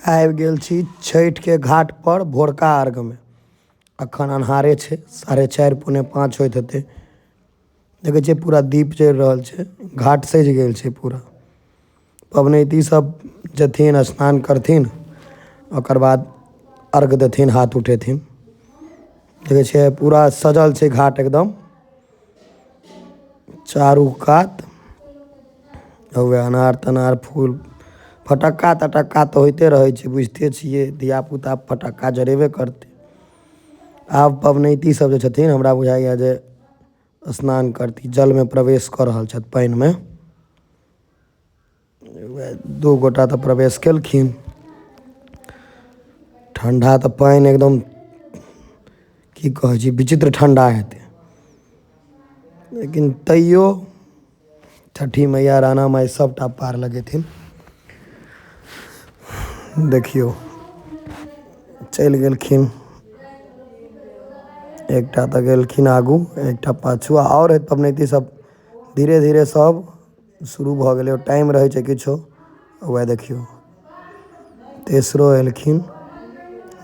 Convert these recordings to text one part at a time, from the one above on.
आबि गेल छी छठिके घाट पर भोरका अर्घमे। अखन अन्हारे छै, 4:30 4:45 होइत हेतै। देखै छियै पूरा दीप जरि रहल छै, घाट सजि गेल छै पूरा। पबनैती सब जेथिन स्नान करथिन, ओकर बाद अर्घ देथिन, हाथ उठेथिन। देखै छियै पूरा सजल छै घाट एकदम चारू कात। हौवे अनार तनार फूल फटक्का तटक्का तऽ होइते रहै छै, बुझिते छियै धियापुता फटक्का जरेबे करतै। आब पबनैती सब जे छथिन हमरा बुझाइया जे स्नान करती, जलमे प्रवेश कऽ रहल छथि पानिमे। दू गोटा तऽ प्रवेश केलखिन। ठंडा तऽ पानि एकदम की कहै छी, विचित्र ठंडा हेतै, लेकिन तैयो छठी मैया राणा माइ सबटा पार लगेथिन। देखियौ चलि गेलखिन, एकटा तऽ गेलखिन आगू, एकटा पाछू, आ आओर पबनैती सब धीरे धीरे सब शुरू भऽ गेलै। टाइम रहै छै किछो। वएह देखियौ तेसरो एलखिन,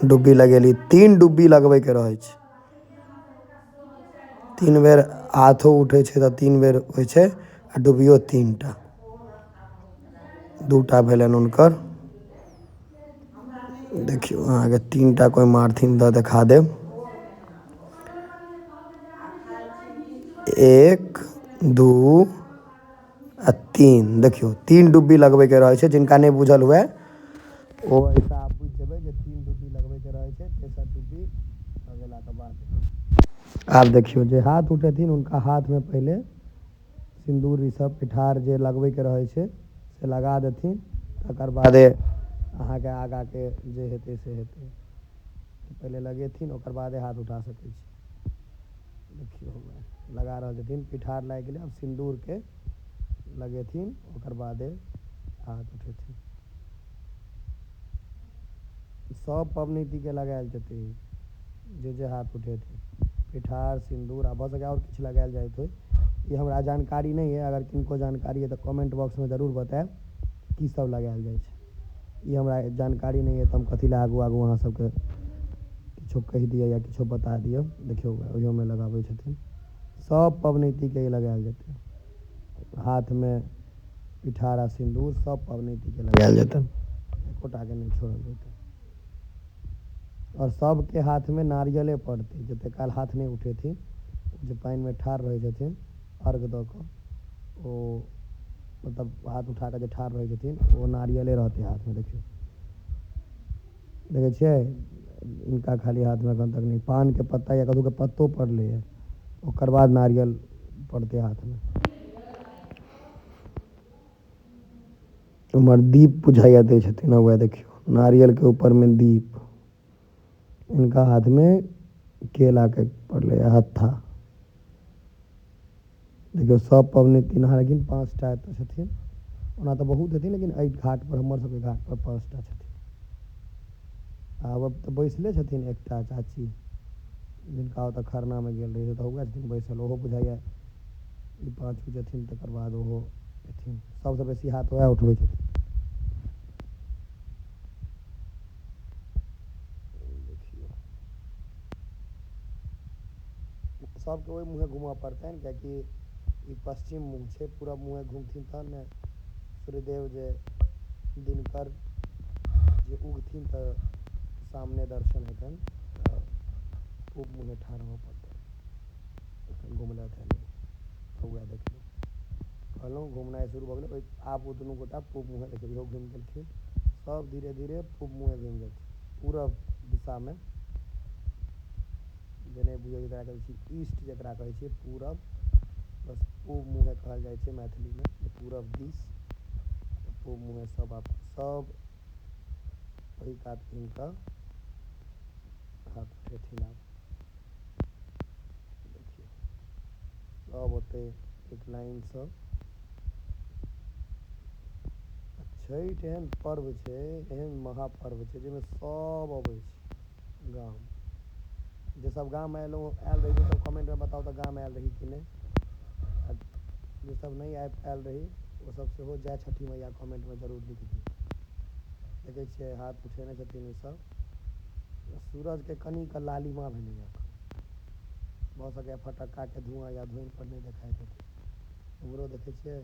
डुब्बी लगेली। 3 डुब्बी लगबैके रहै छै, 3 बेर हाथो उठै छै तऽ 3 बेर होइ छै, आ डुबियो 3टा। 2टा भेलनि हुनकर। देखियौ अहाँके 3टा कोइ मारथिन तऽ देखा देब। 1 2 आ 3। देखियौ 3 डुब्बी लगबैके रहै छै। जिनका नहि बुझल हुए ओ ऐसा आप बुझि जेबै जे 3 डुब्बी लगबैके रहै छै, तेसर डुब्बी लगेलाके बाद। आब देखियौ जे हाथ उठेथिन हुनका हाथमे पहिले सिन्दूर ई सब पिठार जे लगबैके रहै छै से लगा देथिन, तकर बादे अहाँके आगाँके जे हेतै से हेतै। पहिले लगेथिन ओकर बादे हाथ उठा सकै छी। देखियौ लगा रहल छथिन, पिठार लागि गेलै, आब सिन्दूरके लगेथिन ओकर बादे हाथ उठेथिन। सब पबनैतीके लगायल जेतै, जे जे हाथ उठेथिन, पिठार सिन्दूर आ भऽ सकै आओर किछु लगायल जाइत होइ। ई हमरा जानकारी नहि अइ, अगर किनको जानकारी अइ तऽ कमेंट बॉक्समे जरूर बतायब की सब लगायल जाइ छै। ई हमरा जानकारी नहि अइ तऽ हम कथी लए आगू आगू अहाँ सबके किछो कहि दिअ या किछो बता दिअ। देखियौ ओहियोमे लगाबै छथिन, सब पबनैतीके लगायल जेतै। हाथमे पिठार आ सिन्दूर सब पबनैतीके लगायल जेतनि, एकोटाके नहि छोड़ल जेतै। आओर सबके हाथमे नारियले पड़तै, जते काल हाथ नहि उठेथिन। जे पानिमे ठाढ़ रहै छथिन अर्घ दऽ कऽ, ओ मतलब हाथ उठा कऽ जे ठाढ़ रहै छथिन ओ नारियले रहतै हाथमे। देखियौ देखै छियै इनका खाली हाथमे एखन तक नहि, पानके पत्ता या कतहुके पत्तो पड़लैए, ओकर बाद नारियल पड़तै हाथमे। उम्हर दीप बुझाइया दै छथिन, वएह देखियौ नारियलके ऊपरमे दीप। इनका हाथमे केलाके पड़लै हत्था। देखियौ सब पबनैती नहा लेकिन 5टा एतऽ छथिन। ओना तऽ बहुत हेथिन, लेकिन एहि घाट पर हमर सबके घाट पर 5टा छथिन। आब तऽ बैसले छथिन एकटा चाची, जिनका ओतऽ खरनामे गेल रही, तऽ उएह छथिन बैसल। ओहो बुझाइया ई पाछू जेथिन तकर बाद ओहो एथिन। सबसँ बेसी हाथ उएह उठबै छथिन। देखियौ सबके ओहि मुँहे घूमऽ पड़तनि, कियाकि ई पश्चिम मुँह छै। पूरब मुँहे घुमथिन तहन ने सूर्यदेव जे दिनकर जे उगथिन तऽ सामने दर्शन हेतनि। तऽ पूब मुँहे ठाढ़ होबऽ पड़तनि। एखन घुमलथि हँ नहि, वएह देखियौ कहलहुँ घुमनाइ शुरू भऽ गेलै। ओहि आब ओ दुनू गोटा पूब मुँहे, देखियौ इहो घुमि गेलखिन। सब धीरे धीरे पूब मुँहे घुमि जेथिन, पूरब दिशामे। जे नहि बुझै छै तकरा कहै छी ईस्ट, जकरा कहै छियै पूरब, बस पूब मुँहे कहल जाइ छै मैथिलीमे, जे पूरब दिस। तऽ पूब मुँहे सब आब सब ओहि कात घुमि कऽ हाथ उठेथिन। आब देखियौ सब ओतै एक लाइनसँ। छठि एहन पर्व छै, एहन महापर्व छै जाहिमे सब अबै छै गाम। जे सब गाम आयल रही से सब कमेंटमे बताउ तऽ गाम आयल रही कि नहि। आ जे सब नहि आबि पायल रही ओ सब सेहो जय छठी मैया कमेंटमे जरूर लिख दियौ। देखै छियै हाथ उठेने छथिन ई सब। सूरजके कनिक लालिमा भेलैए एखन। भऽ सकैए फटक्काके धुआँ या धुनि पर नहि देखाइत हेतै। इम्हरो देखै छियै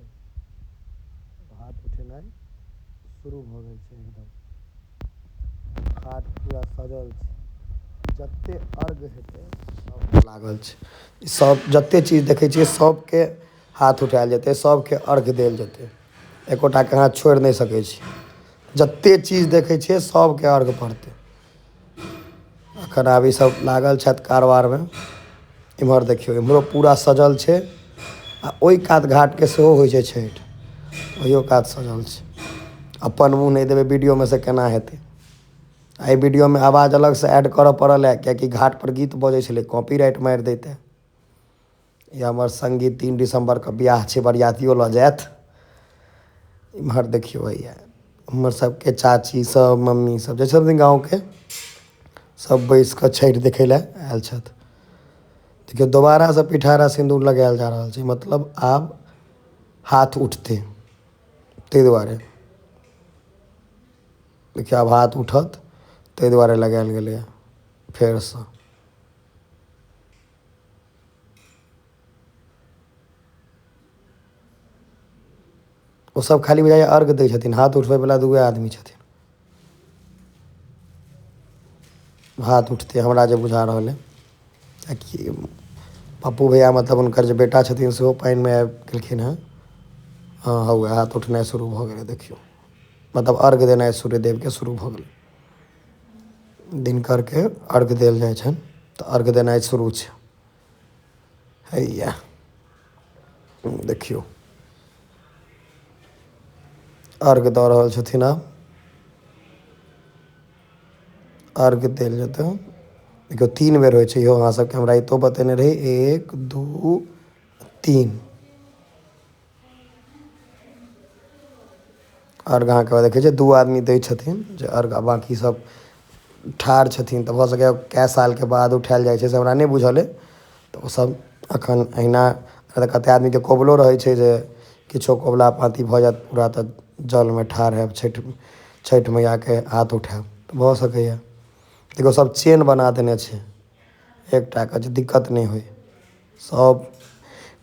हाथ उठेनाइ शुरू भऽ गेल छै एकदम। घाट पूरा सजल छै। जते अर्घ हेतै सब लागल छै। सब जते चीज देखै छियै सबके हाथ उठायल जेतै, सबके अर्घ देल जेतै। एकोटाके अहाँ छोड़ि नहि सकै छी। जते चीज देखै छियै सबके अर्घ पड़तै। एखन आब ई सब लागल छथि कारबारमे। इम्हर देखियौ इम्हरो पूरा सजल छै आ ओहि कात घाटके सेहो होइ छै छठि, ओहियो कात सजल छै। अपन मुँह नहि देबै वीडियोमे से केना हेतै। एहि वीडियोमे आवाज अलगसँ ऐड करऽ पड़ल है, कियाकि घाटपर गीत बजै छलै, कॉपीराइट मारि दैतै। ई हमर संगी 3 दिसम्बरके बियाह छै, बरियातियो लऽ जायत। इम्हर देखियौ हैया हमर सबके चाची सब, मम्मी सब जे छथिन गाँवके, सब बैस कऽ छठि देखै लए आयल छथि। देखियौ दोबारासँ पिठारा सिन्दूर लगायल जा रहल छै, मतलब आब हाथ उठतै, ताहि दुआरे। देखियौ आब हाथ उठत, ताहि दुआरे लगायल गेलैए फेरसँ। ओ सब खाली बुझाइए अर्घ दै छथिन, हाथ उठबैवला दूए आदमी छथिन। हाथ उठतै हमरा जे बुझा रहल अइ, किएकि पप्पू भैया मतलब हुनकर जे बेटा छथिन सेहो पानिमे आबि गेलखिन हेँ। हँ हौ हाथ उठनाइ शुरू भऽ गेलै, देखियौ मतलब अर्घ देनाइ सूर्यदेवके शुरू भऽ गेलै। दिनकरके अर्घ देल जाइ छनि तऽ अर्घ देनाइ शुरू छै। हैया देखियौ अर्घ दऽ रहल छथिन। आब अर्घ देल जेतै। देखियौ 3 बेर होइ छै, इहो अहाँ सबके हम रातिओ बतेने रही। 1 2 3 अर्घ अहाँके देखै छियै 2 आदमी दै छथिन जे अर्घ, आ बाँकी सब ठाढ़ छथिन। तऽ भऽ सकैए कए सालके बाद उठायल जाइ छै, से हमरा नहि बुझल अइ। तऽ ओसब एखन अहिना कतेक आदमीके कबुलो रहै छै जे किछो कबुला पाती भऽ जायत पूरा तऽ जलमे ठाढ़ हैब, छठि मैयाके हाथ उठायब, तऽ भऽ सकैए। देखियौ सब चेन बना देने छै एकटाके, जे दिक्कत नहि होइ। सब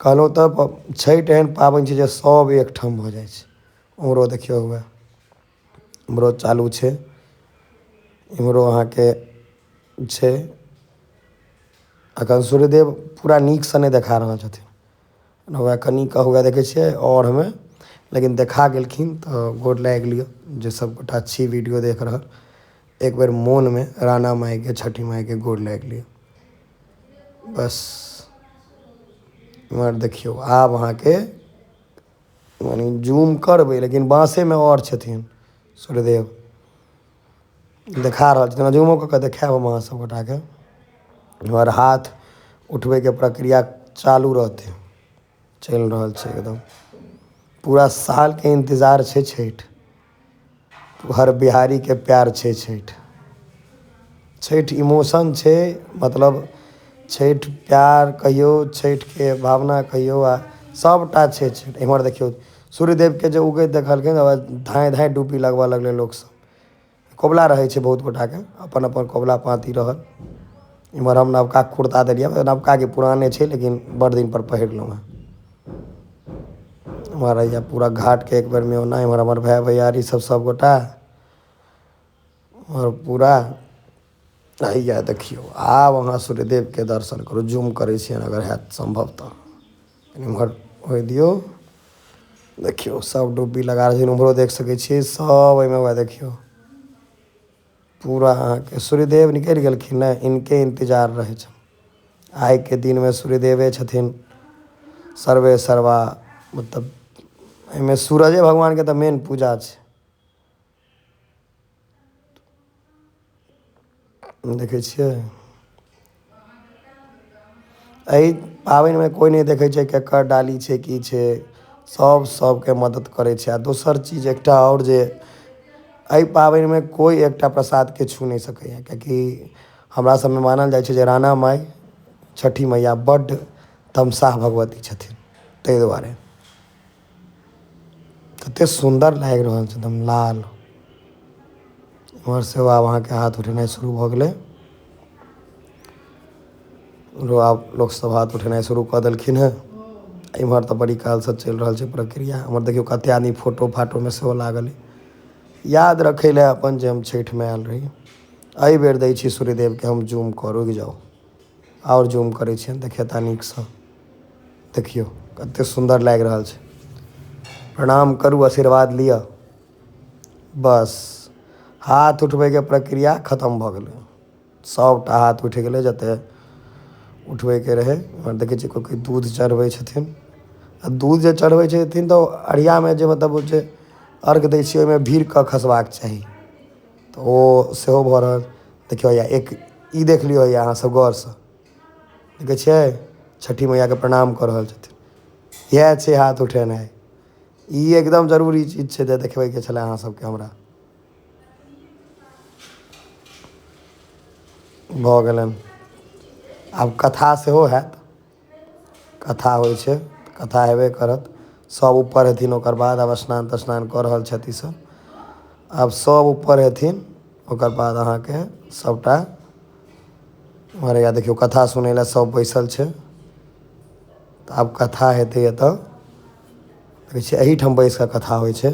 कहलहुँ तऽ छठि एहन पाबनि छै जे सब एकठाम भऽ जाइ छै। उम्हरो देखियौ हुए उम्हरो चालू छै, इम्हरो अहाँके छै। अखन सूर्यदेव पूरा नीकसँ नहि देखा रहल छथिन, हुए कनि हुए देखै छियै औरमे, लेकिन देखा गेलखिन तऽ गोर लागि लिअ। जे सब गोटा छी वीडियो देख रहल, एक बेर मोनमे राणा माइके छठि माइके गोर लागि लिअ। बस इम्हर देखियौ आब अहाँके यानी जूम करबै, लेकिन बाँसेमे आओर छथिन सूर्यदेव, देखा रहल छथिन। जूमो कऽ कऽ देखायब हम अहाँ सब गोटाके। इम्हर हाथ उठबैके प्रक्रिया चालू रहतै, चलि रहल छै एकदम। पूरा सालके इंतजार छै छठि, हर बिहारीके प्यार छै छठि। छठि इमोशन छै, मतलब छठि प्यार कहियौ, छठिके भावना कहियौ, आ सबटा छै छठि। इम्हर देखियौ सूर्यदेवके जे उगैत देखलखिन, धाँइ धाँइ डुबकी लगबऽ लगलै लोकसब। कबुला रहै छै बहुत गोटाके, अपन अपन कबुला पाती रहल। इम्हर हम नवका कुर्ता देलियै, नवका के पुराने छै लेकिन बड़ दिन पर पहिरलहुँ हेँ। इम्हर हैया पूरा घाटके एक बेरमे ओना। इम्हर हमर भाय भैयारी सब सब गोटा और पूरा हैया देखियौ। आब अहाँ सूर्यदेवके दर्शन करू, जूम करै छियनि अगर हैत सम्भव तऽ। इम्हर होइ दियौ, देखियौ सब डुब्बी लगा रहल छथिन। उम्हरो देख सकै छियै सब एहिमे। वएह देखियौ पूरा अहाँके सूर्यदेव निकलि गेलखिन ने, इनके इंतजार रहै छनि। आइके दिनमे सूर्यदेवे छथिन सर्वे सर्वा, मतलब एहिमे सूरजे भगवानके तऽ मेन पूजा छै। देखै छियै एहि पाबनिमे कोइ नहि देखै छै केकर डाली छै की छै, सब सबके मदद करै छै। आ दोसर चीज एकटा आओर जे एहि पाबनिमे कोइ एकटा प्रसादके छू नहि सकैए, कियाकि हमरा सबमे मानल जाइ छै जे राणा माइ छठि मैया बड्ड तमसाह भगवती छथिन, ताहि दुआरे कते सुन्दर लागि रहल छै एकदम लाल। इम्हर सेहो आब अहाँके हाथ उठेनाइ शुरू भऽ गेलै। इम्हरो आब लोकसभ हाथ उठेनाइ शुरू कऽ देलखिन हेँ। इम्हर तऽ बड़ी कालसँ चलि रहल छै प्रक्रिया। एम्हर देखियौ कतेक आदमी फोटो फाटोमे सेहो लागल अइ, याद रखै लए अपन जे हम छठिमे आयल रही। एहिबेर दै छी सूर्यदेवके हम जूम कऽ, रुकि जाउ, आओर जूम करै छियनि, देखेता नीकसँ। देखियौ कतेक सुन्दर लागि रहल छै। प्रणाम करू, आशीर्वाद लिअ। बस हाथ उठबैके प्रक्रिया खतम भऽ गेलै। सभटा हाथ उठि गेलै जतेक उठबैके रहै। एम्हर देखै छियै कोइ कोइ दूध चढ़बै छथिन। आ दूध जे चढ़बै छथिन तऽ अरियामे जे मतलब जे अर्घ दै छियै ओहिमे भीड़ कऽ खसबाक चाही, तऽ ओ सेहो भऽ रहल। देखियौ हैया एक ई देख लियौ हैया अहाँ सब गौरसँ देखै छियै छठी मैयाके प्रणाम कऽ रहल छथिन। इएह छै हाथ उठेनाइ, ई एकदम जरूरी चीज छै जे देखबैके छलै अहाँ सबके हमरा। भऽ गेलनि। आब कथा सेहो हैत, कथा होइ छै, कथा हेबे करत। सब ऊपर हेथिन, ओकर बाद आब स्नान तस्नान कऽ रहल छथि ईसब। आब सब ऊपर हेथिन, ओकर बाद अहाँके सबटा एम्हर हैया देखियौ कथा सुनै लए सब बैसल छै। तऽ आब कथा हेतै एतऽ, देखै छियै एहिठाम बैस कऽ कथा होइ छै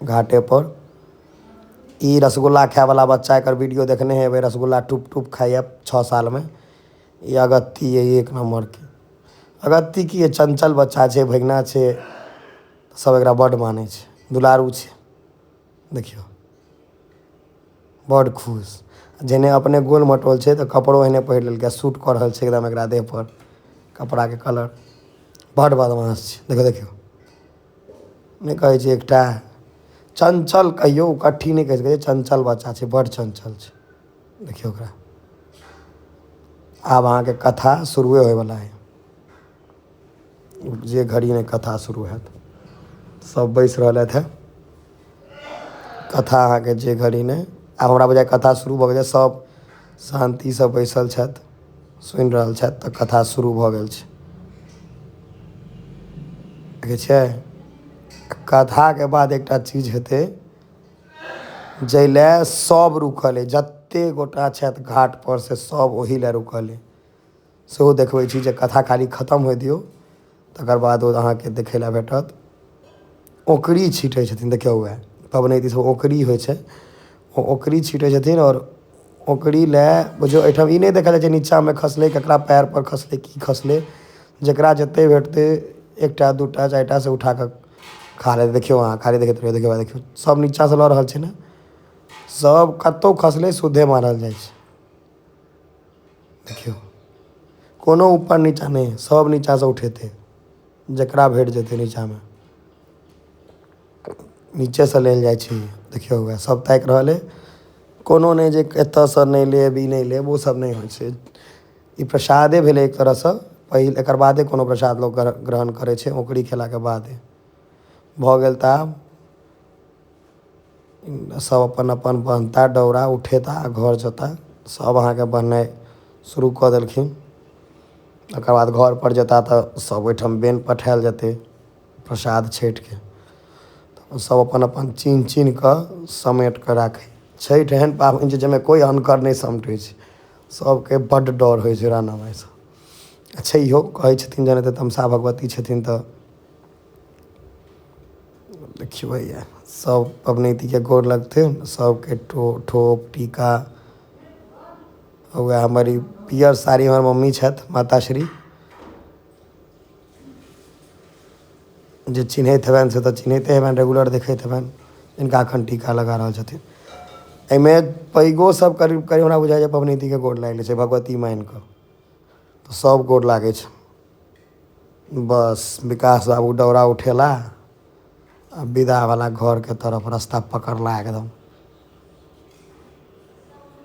घाटेपर। ई रसगुल्ला खायवला बच्चा, एकर वीडियो देखने हेबै, रसगुल्ला टुप टुप खाइए 6 सालमे। ई अगत्ती अइ एक नम्बरके। अगत्ती की अइ, चंचल बच्चा छै, भगिना छै, सब एकरा बड्ड मानै छै, दुलारू छै। देखियौ बड्ड खुश, जेहने अपने गोल मटोल छै तऽ कपड़ो एहने पहिर लेलकै, सूट कऽ रहल छै एकदम एकरा देहपर कपड़ाके कलर। बड्ड बदमाश छै, देखियौ देखियौ, नहि कहै छै एकटा चंचल, कहियौ कट्ठी नहि कहि सकै छै, चंचल बच्चा छै, बड्ड चंचल छै। देखियौ ओकरा। आब अहाँके कथा शुरुए होइवला है, जे घड़ी नहि कथा शुरू हैत। सब बैस रहलथि हेँ, कथा अहाँके जे घड़ी नहि। आब हमरा बुझाइए कथा शुरू भऽ गेल छै, सब शान्तिसँ बैसल छथि, सुनि रहल छथि, तऽ कथा शुरू भऽ गेल छै। देखै छियै कथाके बाद एकटा चीज हेतै जाहि लए सब रुकल अइ, जतेक गोटा छथि घाटपर से सब ओहि लए रुकल अइ। सेहो देखबै छी जे कथा खाली खतम होइ दियौ, तकर बाद ओ अहाँके देखै लए भेटत। ओकरी छीटै छथिन, देखियौ उएह पबनैती सब ओकरी होइ छै, ओ ओकरी छीटै छथिन। आओर ओकरी लए बुझियौ एहिठाम ई नहि देखल जाइ छै नीचाँमे खसलै, ककरा पएरपर खसलै, की खसलै, जकरा जतेक भेटतै 1टा 2टा 4टा से उठा कऽ खा लेतै। देखियौ अहाँ खाली देखैत रहियौ, देखियौ देखियौ सब नीचाँसँ लऽ रहल छै ने, सब कतहु खसलै शुद्धे मारल जाइ छै। देखियौ कोनो ऊपर नीचाँ नहि, सब नीचाँसँ उठेतै, जकरा भेट जेतै नीचाँमे, नीचेसँ लेल जाइ छै। देखियौ उएह सब ताकि रहल अइ, कोनो नहि जे एतऽसँ नहि लेब, ई नहि लेब, ओ सब नहि होइ छै। ई प्रसादे भेलै एक तरहसँ, पहिल एकर बादे कोनो प्रसाद लोक ग्रहण करै छै, ओकरी खेलाके बादे। भऽ गेल तऽ आब सब अपन अपन बन्हता डौरा उठेता आ घर जेता। सब अहाँके बन्हनाइ शुरू कऽ देलखिन। ओकर बाद घरपर जेता तऽ सब ओहिठाम बेन पठायल जेतै प्रसाद छठिके। तऽ सब अपन अपन चिन्ह चिन्ह कऽ समेट कऽ राखै। छठि एहन पाबनि छै जाहिमे कोइ अनकर नहि समटै छै, सबके बड्ड डर होइ छै राणा माइसँ। अच्छा इहो कहै छथिन जेनाहिते तमसा भगवती छथिन। तऽ देखियौ भैया सब पबनैतीके गोर लगथिन, सबके ठोप टीका। वएह हमर ई पियर साड़ी हमर मम्मी छथि, माताश्री, जे चिन्हैत हेबनि से तऽ चिन्हैते हेबनि, रेगुलर देखैत हेबनि, जिनका एखन टीका लगा रहल छथिन। एहिमे पैघो सब करीब करीब हमरा बुझाइ छै पबनैतीके गोर लागि लै छै भगवती मानि कऽ, तऽ सब गोर लागै छै। बस विकास बाबू डौरा उठेला आ विदावला घरके तरफ रास्ता पकड़ला एकदम।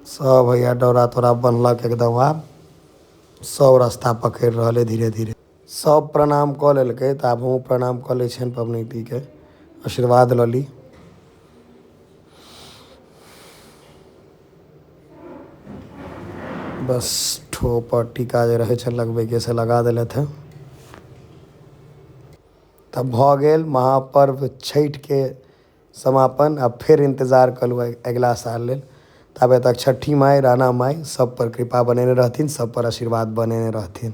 सब भैया डौरा तौरा बन्हलक एकदम, आब सब रास्ता पकड़ि रहल अइ धीरे धीरे। सब प्रणाम कऽ लेलकै तऽ आब हमहूँ प्रणाम कऽ लै छियनि पबनैतीके, आशीर्वाद लऽ ली। बस ठोप आओर टीका जे रहै छै लगबैके से लगा देलथि हेँ। तब भऽ गेल महापर्व छठिके समापन। आ फेर इंतजार करू अगिला साल लेल। ताबे तक छठी माई, राणा माई सब पर कृपा बनेने रहथिन, सब पर आशीर्वाद बनेने रहथिन।